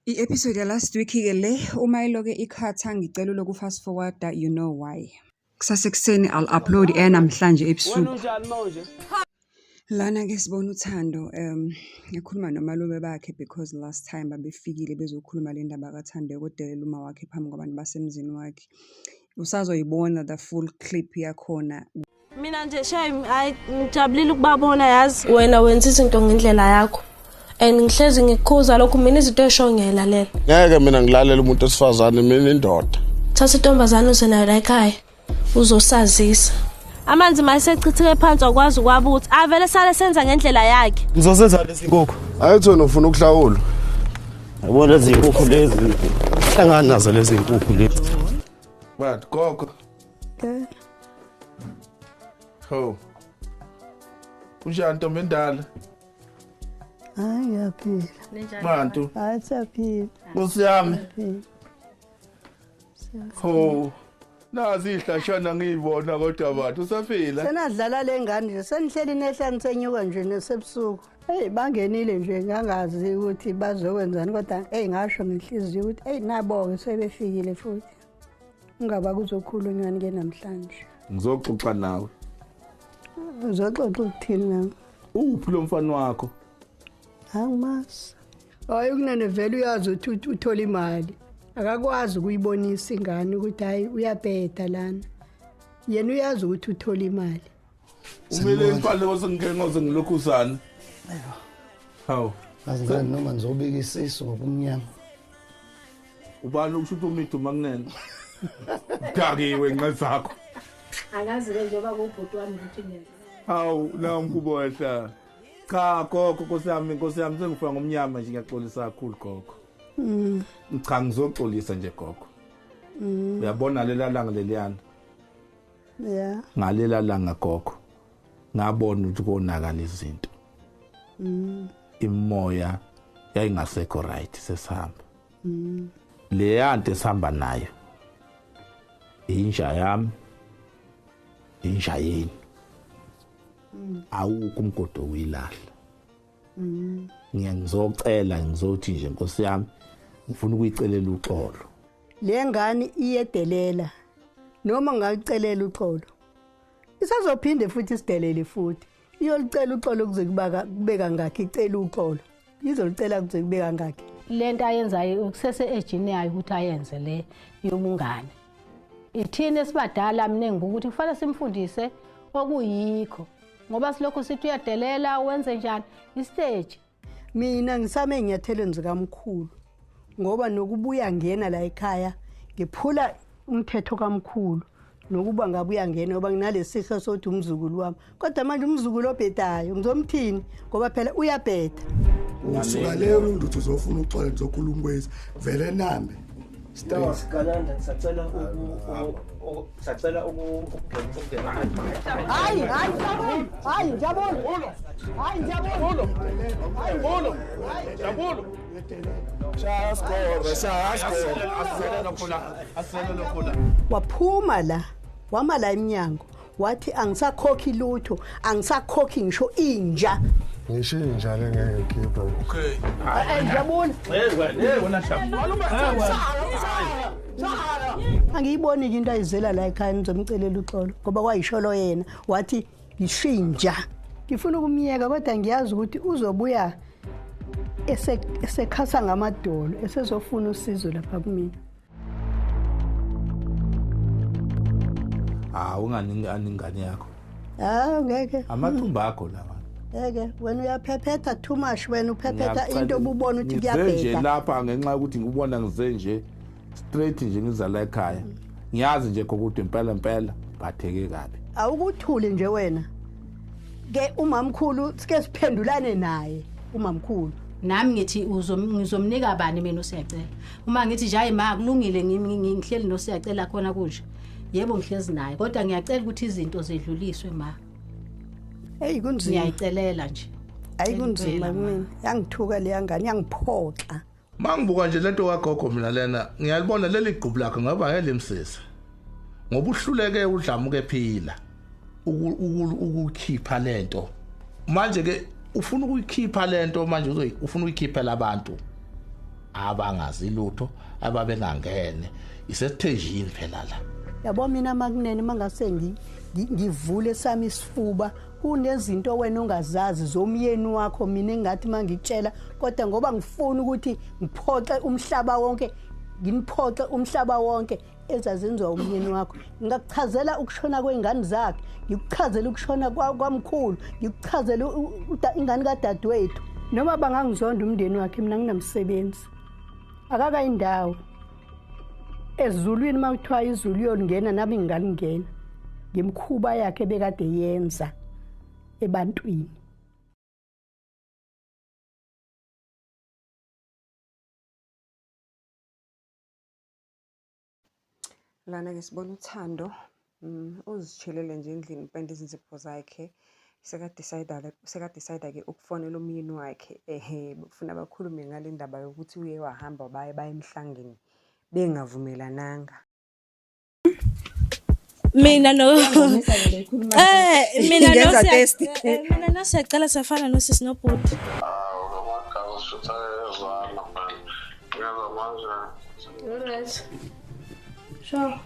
I-episode ya last week-ke le, uma iloke ikhatha ngicela uloku fast forwarda, you know why. Kusasa ekuseni I'll upload eyanamhlanje ebusuku. Lana-ke sibona uThando ekhuluma nomalume bakhe because last time babefikile bezokhuluma le ndaba kaThando yokudelela uma wakhe phambi kwabantu basemzini wakhe. Usazoyibona the full clip yakhona. Mina nje shame hayi ngijabulile ukubabona yazi. Wena wenza izinto ngendlela yakho. And ngihlezi ngikukhuza lokhu mina izinto esho ngiyayilalela. Ngeke mina ngilalele umuntu osifazane mina indoda. Thatha intombazane uze nayo la ekhaya uzosazisa. Amanzi mayesechitheke phansi akwazi ukwabutha. Avele sale senza ngendlela yakhe. Ngizosenza lezi nkukhu. Ayithi wena ufuna ukuhlawula. Yabo lezi nkukhu lezi. Hlangana nazo lezi nkukhu lezi. But gogo. Ho. Kunjani ntombi endala? Hayi ngiyaphila. Bantu. Hayi siyaphila. Nkosi yami. Ho. Nazi ihlashana ngiyibona kodwa bantu usaphila. Senadlala le ngane nje senihleli nehla nisenyuka nje nesebusuku. Hey bangenile nje ngangazi ukuthi bazokwenzani kodwa hey ngasho ngenhliziyo ukuthi hey nabo-ke sebefikile futhi. Ungaba kuzokhulunywani ke namhlanje. Ngizoxoxa nawe. Uzoxoxa ukuthini nami? Uphi lo mfana wakho? Angimazi. Hayi ukunene vele uyazi ukuthi uthola imali. Akakwazi ukuyibonisa ingane ukuthi hayi uyabheda lana. Yena uyazi ukuthi uthola imali. Umele imfana ngoze ngike ngoze ngilokhuzana. Hawu. Ngazi ngani noma ngizobika isisu ngokumnyama. Ubani okusho ukuthi umithi uma kunene? Dakiwe nxa zakho. Akazi ke njengoba kuwubhuti wami ukuthi ngenza. Hawu, nawu mkhubo wehla. Cha gogo, nkosi yami, nkosi yami sengifika ngomnyama nje ngiyaxolisa kakhulu gogo. Cha ngizoxolisa nje gogo. Uyabona lela langa leliyana. Yeah. Ngalela langa gogo. Ngabona ukuthi konakala izinto. Imoya yayingasekho right sesihamba. Leya nto esihamba nayo inja yami inja yenu. Awukho umgodo okuyilahla. Ngiya ngizocela ngizothi nje nkosi yami ngifuna ukuyicelela uxolo. Le ngane iyedelela noma ngakucelela uxolo. Isazophinde futhi isidelele futhi. Iyolicela uxolo kuze kube kangakhi icela uxolo. Izolicela kuze kube kangakhi. Lento ayenzayo kusese ejini yayo ukuthi ayenze le yobungane. Ithini esibadala mina ngibuka ukuthi kufanele simfundise okuyikho ngoba silokhu sithi uyadelela wenze njani istage. Mina ngisame ezinyathelweni zikamkhulu ngoba nokubuya ngena la ekhaya ngiphula umthetho kamkhulu nokuba ngabe uyangena ngoba nginalesihe sokuthi umzukulu wami kodwa manje umzukulu obhedayo ngizomthini ngoba phela uyabheda. Usuka leyo ukuthi uzofuna uxolo ngizokhuluma kwezi vele nambe. Stars Galanda ngisacela uku sacela ukungena. Hayi hayi Njabulo hayi Njabulo hayi Njabulo Njabulo Njabulo Shaya score shaya score asizelelo khona asizelelo khona. Waphuma la wama la eminyango wathi angisakhokhi lutho angisakhokhi ngisho inja. Ngisho inja le ngeke ngikhiphe. Okay. Njabulo. Hey wena hey wena Njabulo. Angiyiboni ke into ayizela la ekhaya ngizomcelela uxolo ngoba kwayisholo yena wathi ngishinja. Ngifuna ukumyeka kodwa ngiyazi ukuthi uzobuya esekhasa ngamadolo esezofuna usizo lapha kumina. Hawu ungani ingane yakho. Ah ngeke. Amathumba akho lawa. Ngeke wena uyaphephetha too much wena uphephetha into obubona ukuthi Ngize nje kuyabheda. lapha ngenxa yokuthi ngikubona ngize nje straight nje ngiza la ekhaya. Ngiyazi nje ukuthi impela impela phatheke kabi. Awukuthule nje wena. Ke umamkhulu sike siphendulane naye umamkhulu. Nami ngithi ngizomnika bani mina uSiyacela. Uma ngithi nje hayi ma kulungile ngihleli noSiyacela khona kunje. Yebo ngihlezi naye kodwa ngiyacela ukuthi izinto zidluliswe ma. Hey kunzima. Ngiyayicelela nje. Hayi kunzima kumina. Yangithuka le ngane yangiphoxa. Mangibuka nje lento kagogo mina lena ngiyalibona leli gqubu lakhe ngoba ngeke limsize. Ngoba uhluleke udlamuke ephila ukukhipha lento. Manje ke ufuna ukuyikhipha lento manje ufuna ukuyikhiphela abantu. Abangazi lutho ababengangene isesithenjini phela la. Yabo mina makunene mangase ngivule sami isifuba, kunezinto wena ongazazi zomyeni wakho, mina engathi mangikutshela, kodwa ngoba ngifuna ukuthi ngiphoxe umhlaba wonke, nginiphoxe umhlaba wonke ezazenziwa umyeni wakho. Ngingakuchazela ukushona kwey'ngane zakhe, ngikuchazele ukushona kwamkhulu, ngikuchazele ingane kadadewethu. Noma bangangizonda umndeni wakhe, mina nginamsebenzi, akakayindawo ezulwini. Uma kuthiwa izulu uyolingena, nami ngingalingena ngemikhuba yakhe ebekade yenza ebantwini. Lana-ke sibona uThando, uzitshelele nje endlini, upende izinzipho zakhe. Seka-decide-ke ukufonela umyeni wakhe, ehhe, ufuna bakhulume ngale ndaba yokuthi uye wahamba baye baye emhlangeni bengavumelananga. Mina no mina no Ngenza test. Mina no siyacela siyafana nosisi nobhuti. Alright. Sure.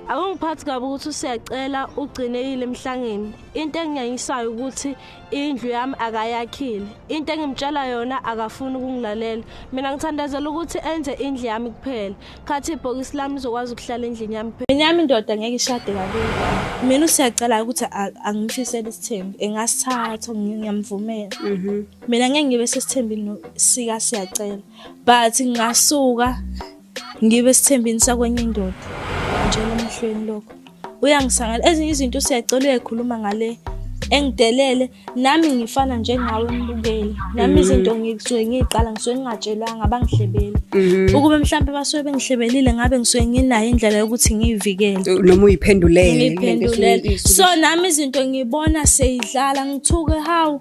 Akungiphathi kabi ukuthi usiyacela ugcinekile emhlangeni. Into enginyanyisayo ukuthi indlu yami akayakhile. Into engimtshela yona akafuni ukungilalela. Mina ngithandazela ukuthi enze indlu yami kuphela. Khathi ibhokisi lami lizokwazi ukuhlala endlini yami kuphela. Mina yami indoda ngeke ishade kabili. Mina usiyacela ukuthi angimfisele isithembu. Engasithatha, ngiyamvumela. Mina ngeke ngibe sesithembini sika siyacela. But ngingasuka ngibe esithembini sakwenye indoda. Ngitshela emehlweni lokho. Uyangisangala ezinye izinto usiyacela uyayikhuluma ngale engidelele, nami ngifana njengawe mbukeli. Nami izinto ngisuke ngiyiqala, ngisuke ngingatshelwanga, abangihlebeli. Ukube mhlampe basuke bengihlebelile, ngabe ngisuke nginayo indlela yokuthi ngiyivikele. Noma uyiphendulele. Ngiyiphendulele. So nami izinto ngibona seyidlala, ngithuke, hawu.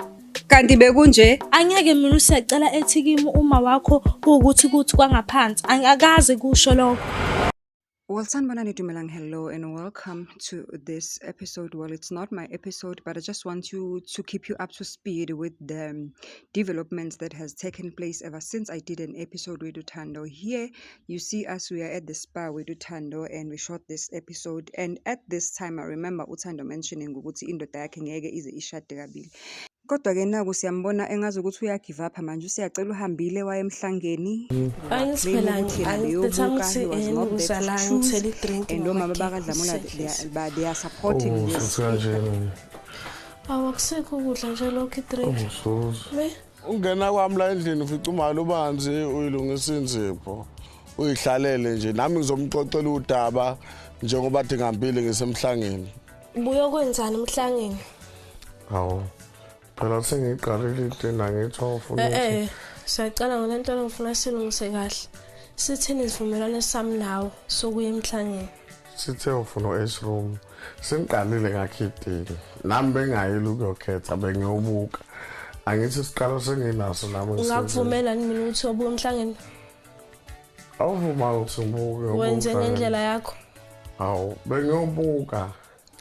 Kanti bekunje? Angeke mina usiyacela ethi kimi uma wakho kuwukuthi kuthi kwangaphansi. Angakaze kusho lokho. Well, sanibonani, dumelang, hello, and welcome to this episode. Well, it's not my episode, but I just want you to keep you up to speed with the developments that has taken place ever since I did an episode with Uthando. Here, you see us, we are at the spa with Uthando, and we shot this episode. And at this time, I remember Uthando mentioning ukuthi indoda yakhe ngeke ize ishade kabili. Kodwa-ke naku siyambona engazi ukuthi uya-give up manje, usiyacela uhambile waye emhlangeni. Angithi phela ukuthi yena the time beyobuka, ukuthi he was not there to ngizala choose. ngithele i-drink And omama bakaDlamola, they are supporting Oh, this. futhi kanjena. Awu, akusekho ukudla nje lokhu, i-drink. Ungisoze. Me? Ungena kwami la endlini ufica umali ubanzi uyilungisa inzipho. Uyihlalele nje, nami ngizomxoxela udaba njengoba athi ngihambile ngisemhlangeni. Buyokwenzani emhlangeni? Hawu. Phela sengiqalile into ngithi awufuna ukuthi Siyacala ngale nto, ngifuna silungise kahle. Sithini isivumelwano sami nawe sokuya emhlangeni? Sithe ufuna u-S room. Sengiqalile ngakho idini. Nami bengayile ukuyokhetha, bengiyobuka. Angithi isiqalo senginaso nami ngisenzile. Ngakuvumela yini mina ukuthi uyobuka emhlangeni? Awuvuma ukuthi ngibuke Wenze emhlangeni. ngendlela yakho. Hawu, bengiyobuka.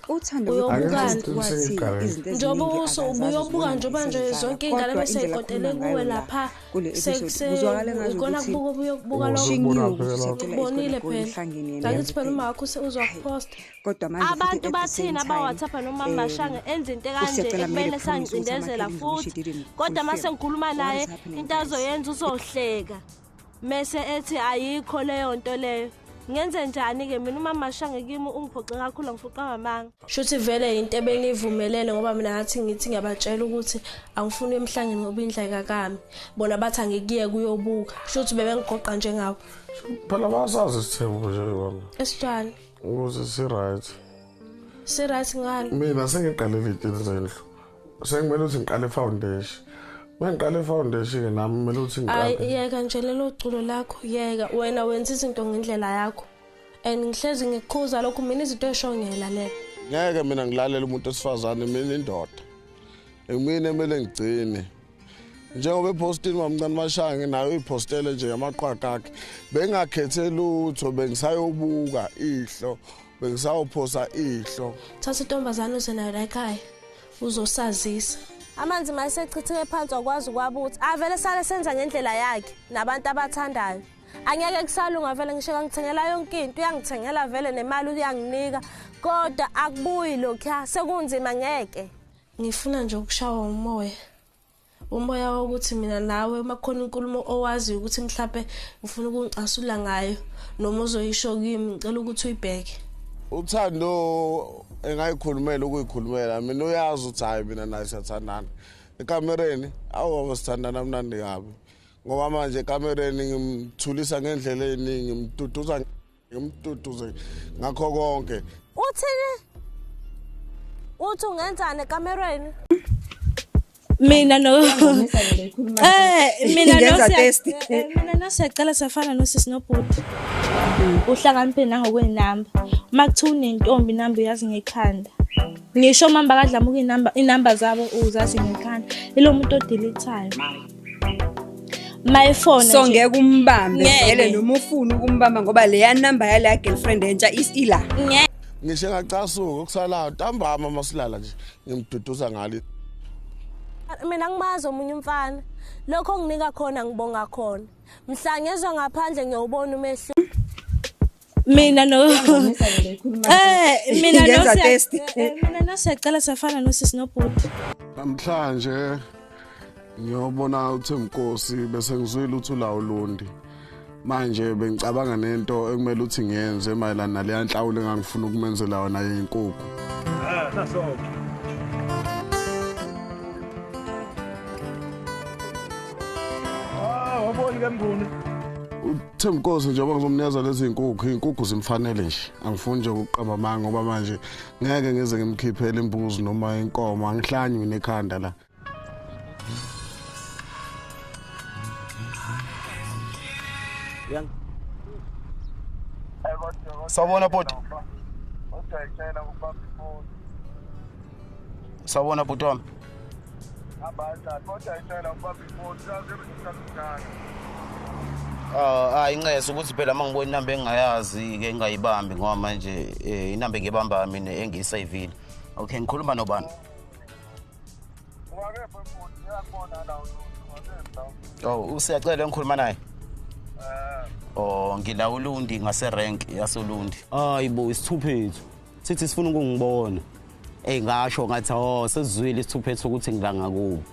Uthando Uyobukani? wathi Sengiqalile. izinto Njengoba eziningi uso akazazi, ubuyobuka uzibona njengoba nje esezidlala. zonke iy'ngane Kodwa bese indlela y'kotele akhuluma kuwe ngayo la lapha kule episode, kuzwakala ngazi ikona ukuthi kubuka ubuyokubuka lokho. she knew ukuthi usiyacela is Ubonile gonna go phela. emhlangeni and Angithi phela everything. uma wakho uzokuphosta. Kodwa manje futhi Abantu at the bathini same time, aba-WhatsApp noma Mashange enza into ekanje uSiyacela made ekumele a promise ukuthi sangicindezela amakhele indlu which futhi. he didn't Kodwa mase fulfill. ngikhuluma What naye is happening, into guys? azoyenza uzohleka. Mese ethi ayikho leyo nto leyo. Ngenze njani-ke mina? Uma Mashange kimi ungiphoxe kakhulu, angifuqa ngamanga. Shuthi vele into ebenivumelene, ngoba mina ngathi ngithi ngiyabatshela ukuthi angifuni emhlangeni ngoba indlu ayikakami. Bona bathi angikuye kuyobuka. Shuthi bebengigoqa njengabo. Phela basazi isithembu nje bona. Esitshani. Ukuze si-right. Si-right ngani? Mina sengiqalile iy'tini zendlu. Sengimele ukuthi ngiqale i-foundation. Uma ngiqale i-foundation-ke nami kumele ukuthi Hayi, ngiqale. yeka nje lelo culo lakho, yeka. Wena wenza izinto ngendlela yakho. And ngihlezi ngikukhuza lokhu, mina izinto ey'sho ngiyayilalela. Ngeke mina ngilalele umuntu wesifazane, mina indoda. Mina emele ngigcine. Njengoba ephostini mamncane Mashange nayo uyiphostele nje amaqwaqa akhe. Bengakhethe lutho, bengisayobuka ihlo, bengisawuphosa ihlo. Thatha intombazane uze nayo la ekhaya. Uzosazisa. Amanzi mayesechitheke phansi wakwazi ukwabutha. Avele sale senza ngendlela yakhe nabantu abathandayo. Angeke kusalunga vele ngisho kangithengela yonke into, uyangithengela vele nemali uyanginika, kodwa akubuyi lokhuya, sekunzima ngeke. Ngifuna nje ukushawa umoya. Umoya wokuthi mina nawe uma kukhona inkulumo owaziyo ukuthi mhlampe ufuna ukungicasula ngayo noma uzoyisho kimi, ngicela ukuthi uyibheke. Uthando engayikhulumela ukuyikhulumela mina uyazi ukuthi hayi mina naye siyathandana. Ekamereni awu sithandana mnandi kabi. Ngoba manje ekamereni ngimthulisa ngendlela eningi, ngimduduza ngimduduze ngakho konke. Uthini? Uthi ungenzani ekamereni? Mina no mina no mina no siyacela siyafana nosisi nobhuti. Uhlakaniphile nangokwenamba. Uma kuthiwa unentombi inamba uyazi ngekhanda. Ngisho mamba kadlamuka inamba inamba zabo uzazi ngekhanda. Ilo muntu odilithayo. My phone So ngeke umbambe vele noma ufuna ukumbamba ngoba leya number yaleya girlfriend entsha ila. Ngisho engacasuka okusalayo ntambama masilala nje ngimduduza ngalo. Mina ngimazi omunye umfana. Lokho onginika khona ngibonga khona. Mhla ngezwa ngaphandle ngiyobona umehluko. Mina no mina no mina no siyacela siyafana nosisi nobhuti. Namhlanje ngiyobona uThemkosi bese ngizwile ukuthi ulawo Lundi. Manje bengicabanga nento ekumele ukuthi ngiyenze mayelana naleya nhlawulo engangifuna ukumenzela yona yenkukhu. Naso. Ah, wabona ke Mnguni. UThemkosi njengoba ngizomnikeza lezi zinkukhu, izinkukhu zimfanele nje. Angifuni nje ukuqamba amanga ngoba manje ngeke ngize ngimkhiphele imbuzi noma inkomo, angihlanyi mina ekhanda la. Sawubona bhuti. Sawubona bhuti wami. Ah, hayi incese ukuthi phela uma ngibona inamba engingayazi ke ngingayibambi ngoba manje inamba engibamba mina engiyisayivile. Okay, ngikhuluma nobani? Oh, usiyacela ngikhuluma naye. Oh, ngila uLundi ngase rank yasoLundi. Hayi bo isithuphethu. Sithi sifuna ukungibona. Ey ngasho ngathi oh sesizwile isithuphethu ukuthi ngila ngakubo.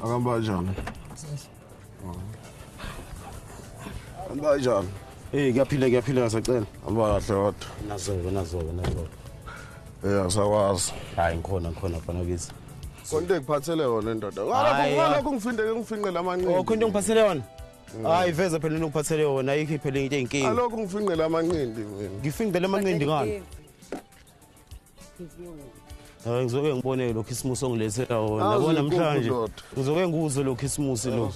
Akamba kanjani? Hamba kanjani? Hey kuyaphila kuyaphila ngisacela. Hamba kahle kodwa. Nazo-ke nazo-ke nazo. Eh asakwazi. Hayi ngikhona ngikhona mfana kithi. Konke ngiphathele yona ndoda. Hayi, Ngalokho ngifinde ngifinqe lamanqindi. Oh khona ngiphathele yona. Hayi veza phela into ngiphathele yona ayikho phela into eyinkinga. Alokhu ngifinqe lamanqindi mina. Ngifinqele amanqindi ngani? Hayi ngizoke ngibone lo Christmas ongilethela wona. Azi Yabona inkukhu, namhlanje. ndoda. Ngizoke ngikuzwe lo Christmas lo.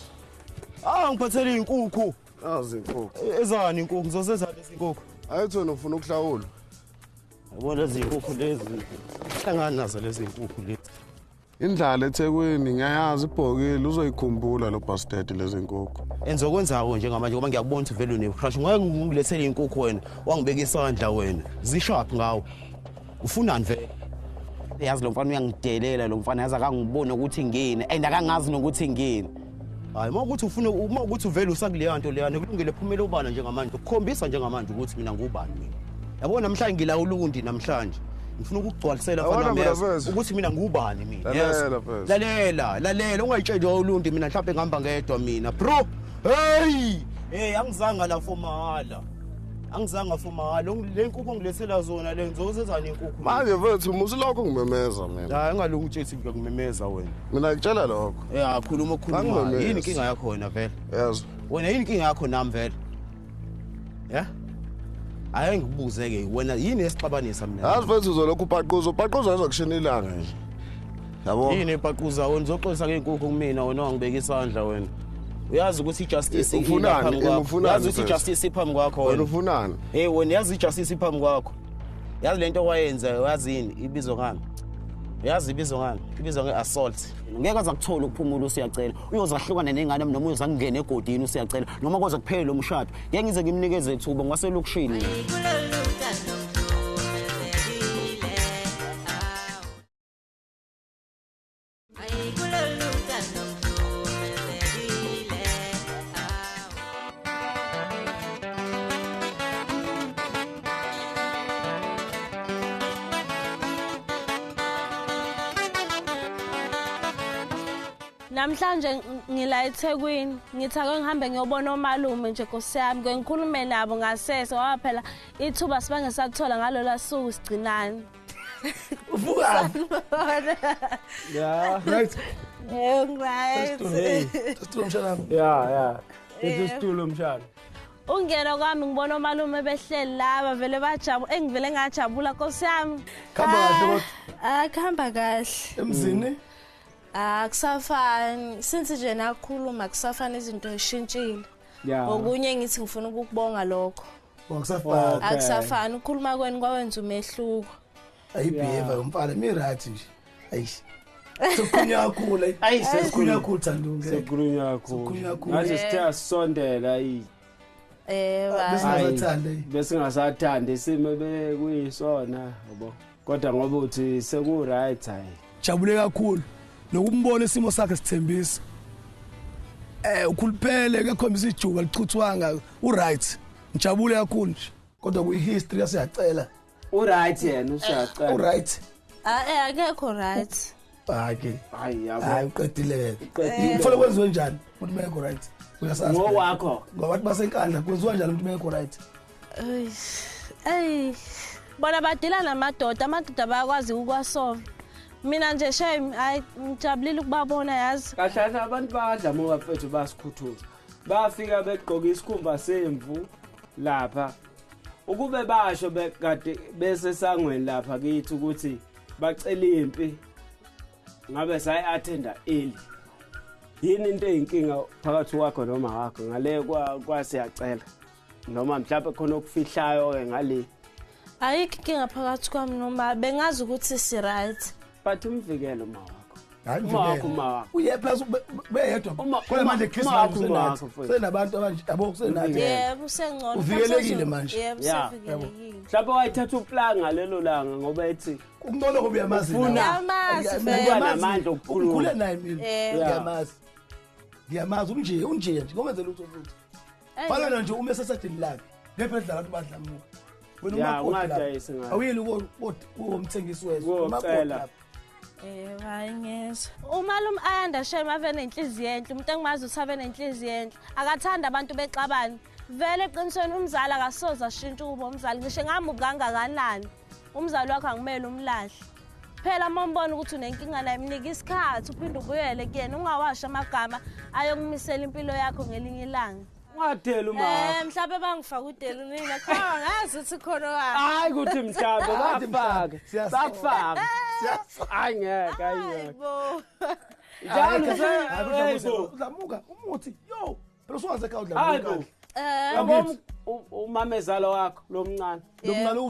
Ah ngiphathele inkukhu. Azi inkukhu. Ezani inkukhu ngizozenza lezi inkukhu. Ayithi wena ufuna ukuhlawula. Yabona lezi inkukhu lezi. Hlangana nazo lezi inkukhu lezi. Indlala eThekwini ngiyayazi ibhokile uzoyikhumbula lo bastard lezi nkukhu. Enzokwenzako njengamanje ngoba ngiyakubona ukuthi vele une-crush. Ngeke ngilethele inkukhu wena, wangibeka isandla wena. Zishaphi ngawe? Ufunani vele? Yazi lo mfana uyangidelela lo mfana yazi akangiboni ukuthi ngini and akangazi nokuthi ngini. Hayi uma ukuthi ufuna uma ukuthi uvele usakuleya nto leyana kulungile phumela ubana njengamanje ukukhombisa njengamanje ukuthi mina ngubani mina. Yabona namhlanje ngila ulundi namhlanje. Ngifuna ukugcwalisela Yabona mfana mina wami mfethu. ukuthi mina ngubani mina. Lalela Yes. mfethu. Lalela, lalela ungayitsheli ulundi mina mhlawumbe ngihamba ngedwa mina. Bro, hey! Hey angizanga la for mahala. Angizanga for mahala. Le nkukhu ongilethela zona le ngizozenzani inkukhu? Manje mfethu musilokho ngimemeza mina. Hayi ungalungi utshethi ngiyakumemeza wena. Mina ngitshela lokho. Ya khuluma okhuluma. Angimemezi. Yini inkinga yakho wena vele? Yazi. Wena yini inkinga yakho nami vele? Ya? Hayi ngikubuze ke wena yini esixabanisa mina? Yazi mfethu uzolokhu upaquza, upaquza uzokushina ilanga nje. Yabo. Yini epaquza wena uzoxolisa ngey'nkukhu kumina wena wangibeka isandla wena. Uyazi ukuthi i-justice Eh, ufunani? ila phambi Eh, kwakho. ufunani Uyazi ukuthi mfethu? i-justice iphambi kwakho Wena wena. ufunani? Hey wena yazi i-justice iphambi kwakho. Yazi lento owayenza yazi yini ibizwa ngani? Uyazi ibizwa ngani? Ibizwa nge-assault. Ngeke aze akuthole ukuphumula uSiyacela. Uyozahlukana nengane noma uyozangena egodini uSiyacela noma kwaze kuphele lo mshado. Ngeke ngize ngimnikeze ithuba ngwaselokishini. Namhlanje ngila eThekwini, ngithi ake ngihambe ngiyobona omalume nje Nkosi yami, ke ngikhulume nabo ngasese ngoba phela ithuba sibange sathola ngalola suku sigcinani. Uvuka. Yeah. Right. Right. Sesitulo mshana. Yeah, yeah. Sesitulo mshana. Ungena kwami ngibona omalume behleli laba vele bajabula, engivele ngajabula Nkosi yami. Khamba kahle kodwa. Ah, khamba kahle. Emzini? Akusafani, since nje nakhuluma kusafana izinto zishintshile. Yeah. Okunye ngithi ngifuna ukukubonga lokho. Akusafani. Akusafani ukukhuluma kwenu kwawenza umehluko. Ayibehave yomfana mi right nje. Ayish. Sekukhulunywa kakhulu. Ayi, sekukhulunywa kakhulu Thando. Sekukhulunywa kakhulu. Sekukhulunywa kakhulu. Manje sithe asondela ayi. Besingasathandi. Besingasathandi isimo bekuyisona yabo. Kodwa ngoba uthi seku right hayi. Jabule kakhulu. Nokumbona isimo sakhe sithembisa. Ukhuluphele kuyakhombisa ijuba lichuthwanga u right. Ngijabule kakhulu nje. Kodwa kuyi history yasiyacela. U right yena usiyacela. U right. Ah, akekho right. Hayi ke. Hayi yabo. Hayi uqedile. Uqedile. Kufanele kwenziwe njani umuntu mekho right? Uyasazi. Ngowakho. Ngoba abantu basenkandla kwenziwa njani umuntu mekho right? Ey. Bona badila namadoda, amadoda bayakwazi ukwasolve. Mina nje shame hayi ngijabulile ukubabona yazi. Kahle kahle abantu badla mfethu basikhuthuza. Bafika begqoka isikhumba semvu lapha. Ukube basho bekade besesangweni lapha kithi ukuthi bacela impi ngabe sayi attenda early. Yini into eyinkinga phakathi kwakho noma wakho ngale kwasiyacela noma mhlawumbe khona okufihlayo ke ngale. Ayikho inkinga phakathi kwami noma bengazi ukuthi si right. But umvikelo uma wakho. Hayi Uma wakho uma wakho. Uye plus beyedwa. Khona manje Christmas usenathi. Senabantu abanje yabo kusenathi. Yebo usengcono. Uvikelekile manje. Yebo usevikelekile. Mhlawumbe wayithatha uplan ngalelo langa ngoba ethi Kungcono ngoba uyamazi. Uyamazi vele. Namandla okukhuluma. Ukhule naye mina. Ngiyamazi. Ngiyamazi unje unje nje ngomenze lutho futhi. Fana nje uma esesadini lakhe. Ngephe dlala abantu badlamuka. Wena umakoti. Awuyeli uwomthengisi wezwe. Umakoti. Hayi ngezwe. Umalume Ayanda shame ave nenhliziyo enhle, umuntu engimazi ukuthi ave nenhliziyo enhle. Akathanda abantu bexabana. Vele eqinisweni umzali akasoze ashintshe ukuba umzali, ngisho engamubi kangakanani. Umzali wakho angimele umlahle. Phela uma umbona ukuthi unenkinga naye mnika isikhathi uphinde ubuyele kuyena, ungawasho amagama ayokumisela impilo yakho ngelinye ilanga. Ungadeli uma. Mhlawumbe bangifaka udeli mina khona ngazi ukuthi khona wakhe. Hayi ukuthi mhlawumbe bafake. Bakufaka. Hayi ngeke, hayi ngeke. Njalo udlamuka umuthi yo phela usuwaze ekhaya udlamuka. Yabo umamezala wakho lo mncane. Lo mncane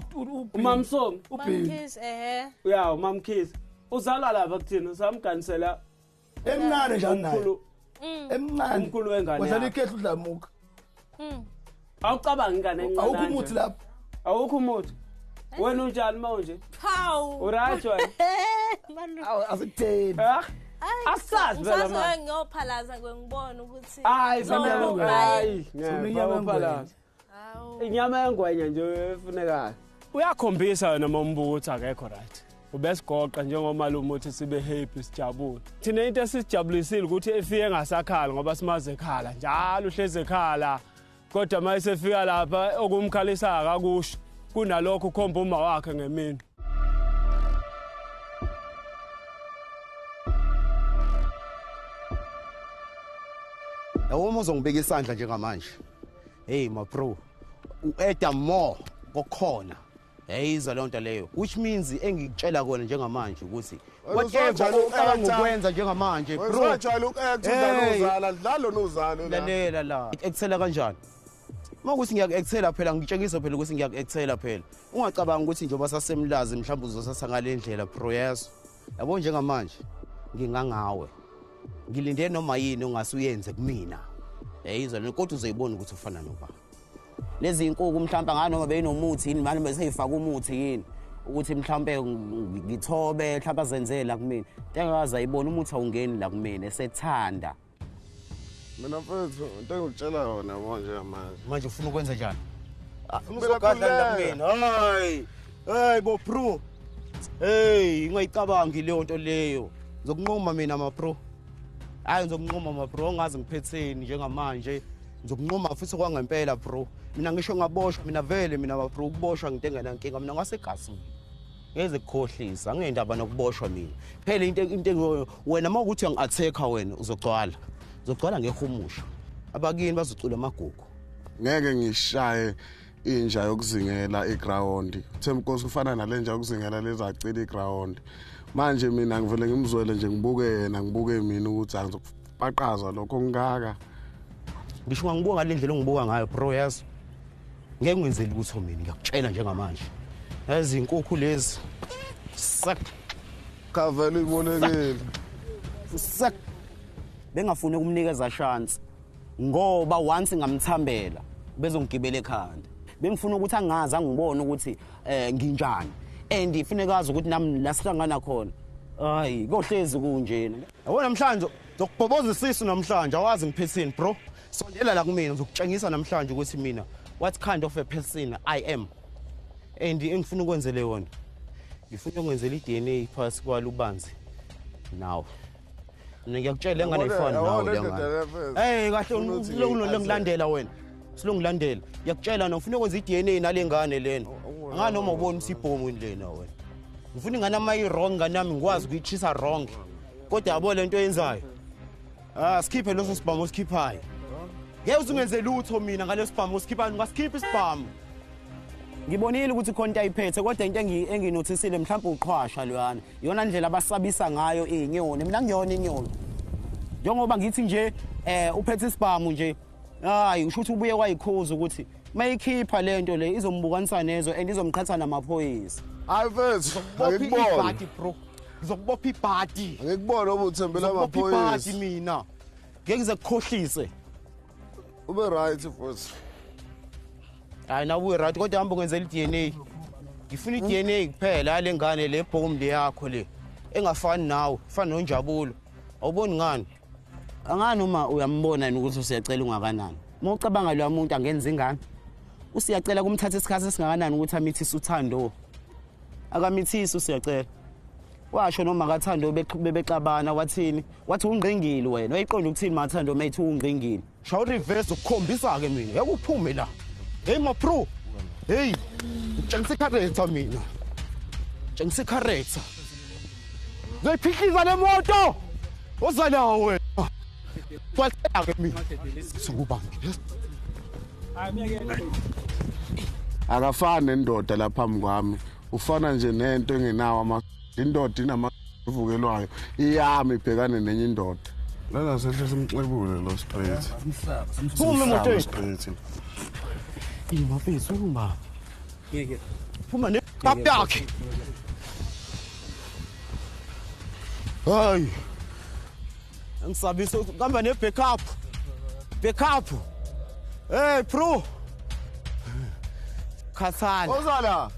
uMamsomi. Mamkhize ehe. Uya uMamkhize. Uzalwa lapha kuthina samganisela emncane njani naye. Emncane. Umkhulu wengane. Wadlala ikhehla udlamuka. Awucabangi ingane encane. Awukho umuthi lapho. Awukho umuthi. Wena unjani manje? Hawu. Uright wena. Awu asikutheni. Asazi phela manje. Ngiyophalaza ngibona ukuthi hayi hayi ngeke. Inyama yengwenya nje efunekayo. Uyakhombisa wena mambuka ukuthi akekho right. Ubesigoqa njengomalume uthi sibe happy sijabule. Thina into esijabulisile ukuthi efike engasakhala ngoba simaze ekhala njalo uhleze ekhala. Kodwa mase efika lapha okumkhalisa akakusho kunalokho ukhomba uma wakhe ngemini. Yabo uma uzongibeka isandla njengamanje. Hey my bro, u-add more kokhona. Yayizwa leyo nto leyo, which means engikutshela kona njengamanje ukuthi whatever ocabanga ukwenza njengamanje bro. Wajwayela uku-act udlala uzala, dlala nozalo la. Lalela la. Ekuthela kanjani? Uma ukuthi ngiyaku-actela phela ngitshengisa phela ukuthi ngiyaku-actela phela. Ungacabanga ukuthi njengoba sasemlazi mhlawumbe uzosasa ngale ndlela bro, yes. Yabo njengamanje ngingangawe. Ngilinde noma yini ongasuyenze kumina. Yayizwa le kodwa uzoyibona ukuthi ufana noba. Lezi inkukhu mhlawumbe nganoma beyinomuthi yini manje beseyifaka umuthi yini ukuthi mhlawumbe ngithobe mhlawumbe azenzela kumina. Into ayibona umuthi awungeni la kumina esethanda. Mina mfethu into engikutshela yona yabo nje manje. Manje ufuna ukwenza njani? Uzogadla la kumina. Hayi. Hey bo bro. Hey, ungayicabangi leyo nto leyo. Ngizokunquma mina ma bro. Hayi ngizokunquma ma bro, ongazi ngiphetheni njengamanje. Ngizokunquma futhi kwangempela bro. Mina ngisho ngaboshwa mina vele mina ma bro ukuboshwa ngento engenankinga mina ngasegasini. Ngeze kukhohlisa, angendaba nokuboshwa mina. Phela into wena mawukuthi uyangi-attack wena uzogcwala. Uzogcwala ngehumusha. Abakini bazocula amagugu. Ngeke ngishaye inja yokuzingela iground. Themkosi ufana nalenja yokuzingela lezacela iground. Manje mina ngivele ngimzwele nje ngibuke yena ngibuke mina ukuthi angizokupaqaza lokho ngaka. Ngisho ngibuka ngale ndlela ongibuka ngayo bro yazi. Ngeke ngenzele lutho mina ngiyakutshela njengamanje. Yazi inkukhu lezi. Sak. Kavela ibolekile. Sak. Bengafuni ukumnikeza chance ngoba once ngamthambela bezongigibela ekhanda. Bengifuna ukuthi angazi angibone ukuthi nginjani. And ifunekazi ukuthi nami la sihlangana khona. Hayi, kohlezi kunjena. Yabo namhlanje ngizokubhoboza isisu namhlanje awazi ngiphetheni bro. Sondela la kumina ngizokutshengisa namhlanje ukuthi mina what kind of a person I am. And engifuna ukwenzele yona. Ngifuna ukwenzela iDNA phasi kwalubanzi. Now. Mina ngiyakutshela engane ifana nawe lengane. Hey kahle ulongilandela wena. Silongilandela. Ngiyakutshela na ufuna ukwenza iDNA nalengane lena. Anganoma ubona isibhomu lena wena. Ngifuna ingane ama i-wrong nami ngikwazi ukuyitshisa wrong. Kodwa yabo lento oyenzayo. Ah sikhiphe leso sibhamu osikhiphayo. Ngeke uzingenze lutho mina ngaleso sibhamu osikhiphayo, ungasikhipha isibhamu. Ngibonile ukuthi khona into ayiphethe kodwa into enginothisile mhlawumbe uqhwasha lwana. Iyona ndlela abasabisa ngayo inyoni. Mina ngiyona inyoni. Njengoba ngithi nje uphethe isibhamu nje. Hayi usho ukuthi ubuye kwayikhuza ukuthi mayikhipha lento le izombukanisa nezo and izomqhatha namaphoyisa. Hayi mfethu, angikubona. Bro. Ngizokubopha ibhadi. Angikubona obuthembela amaphoyisa. Ibhadi mina. Ngeke ngize kukhohlise. Ube right futhi. Hayi na ubuye right kodwa hamba ngenzela iDNA. Ngifuna iDNA kuphela le ngane le bomb yakho le. Engafani nawe, ifana noNjabulo. Awuboni ngani? Angani uma uyambona yini ukuthi usiyacela ungakanani? Uma ucabanga lo muntu angenza ingane. Usiyacela kumthatha isikhathi esingakanani ukuthi amithise uThando. Akamithisi usiyacela. Washo noma kaThando bebexabana wathini? Wathi ungqingile wena. Wayiqonda ukuthini maThando mayithi ungqingile. Shaw reverse ukukhombisa ke mina. Ngeke uphume la. Hey ma pro. Hey, ngitshengisa character mina. Ngitshengisa character. Ngizoyiphihliza le moto. Oza nawe wena. Kwathela ke mina. Sokubamba. Akafani nendoda lapha phambi kwami. Ufana nje nento engenawo ama indoda inama ivukelwayo iyami ibhekane nenye indoda. Lana sehle simxebule lo straight. Phuma emotweni. Straight. Imafethu uma. Ngeke. Phuma ne bab yakhe. Hayi. Angisabisa kuhamba ne backup. Backup. Hey bro. Khathala. Ozala.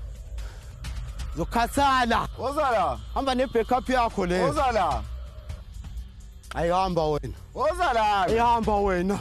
Zokhathala. Ozala. Hamba ne backup yakho le. Ozala. Ayihamba wena. Ozala. Ayihamba wena.